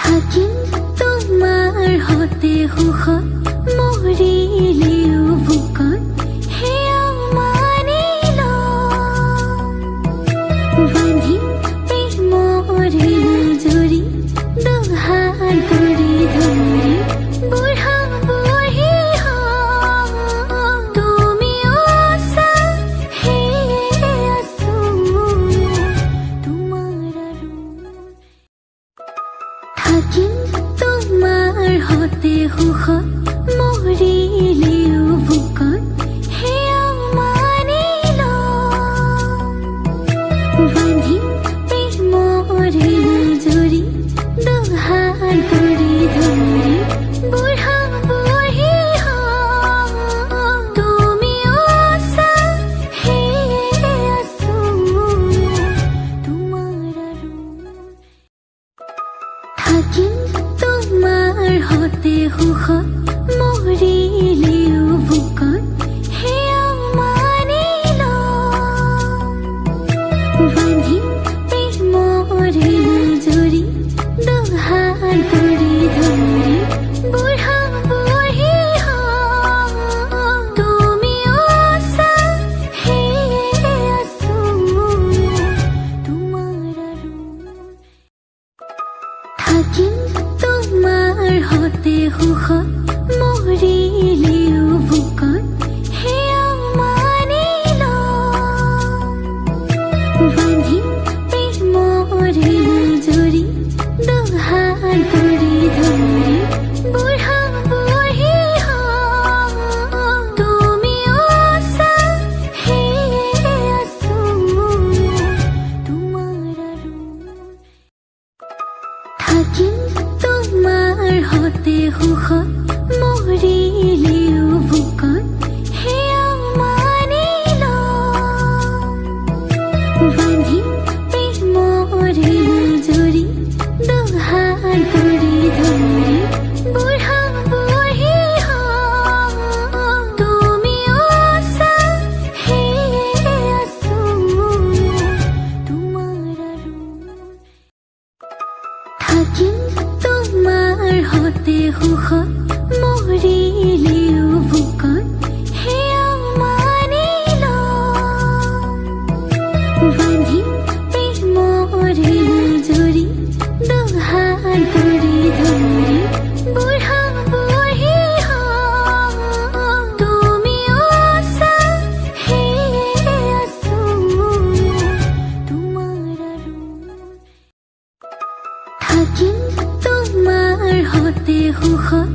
থাকিম তোমাৰ হতে সুখত মৰিলেও বুকত সেয়া মানি লম। বান্ধিম প্ৰেমৰে জৰি দুহাত ধৰি ধৰি বুঢ়া বুঢ়ী হম। তুমিও আছা সেয়ে আছো তোমাৰ আৰু। থাকিম তোমাৰ হতে সুখত মৰিলেও বুকত সেয়া মানি লম। বান্ধিম প্ৰেমৰে জৰি দুহাত ধৰি ধৰি বুঢ়া বুঢ়ী হম। তুমিও আছা সেয়ে আছো তোমাৰ আৰু। থাকিম তোমাৰ হতে সুখত মৰিলেও বুকত সেয়া মানি লম। বান্ধিম প্ৰেমৰে জৰি দুহাত ধৰি ধৰি বুঢ়া বুঢ়ী হম। তুমিও আছা সেয়ে আছো তোমাৰ আৰু। থাকিম তোমাৰ হতে সুখত মৰিলেও বুকত সেয়া মানি লম। বান্ধিম প্ৰেমৰে জৰি দুহাত ধৰি ধৰি বুঢ়া বুঢ়ী হম। তুমিও আছা সেয়ে আছো তোমাৰ আৰু। থাকিম তোমাৰ হতে সুখত মৰিলেও বুকত সেয়া মানি লম। বান্ধিম প্ৰেমৰে জৰি দুহাত ধৰি ধৰি বুঢ়া বুঢ়ী হম। তুমিও আছা সেয়ে আছো তোমাৰ আৰু। থাকিম তোমাৰ হতে সুখত মৰিলেও বুকত সেয়া মানি লম। বান্ধিম প্ৰেমৰে জৰি দুহাত ধৰি ধৰি বুঢ়া বুঢ়ী হম। তুমিও আছা সেয়ে আছো তোমাৰ আৰু। থাকিম তোমাৰ হতে সুখত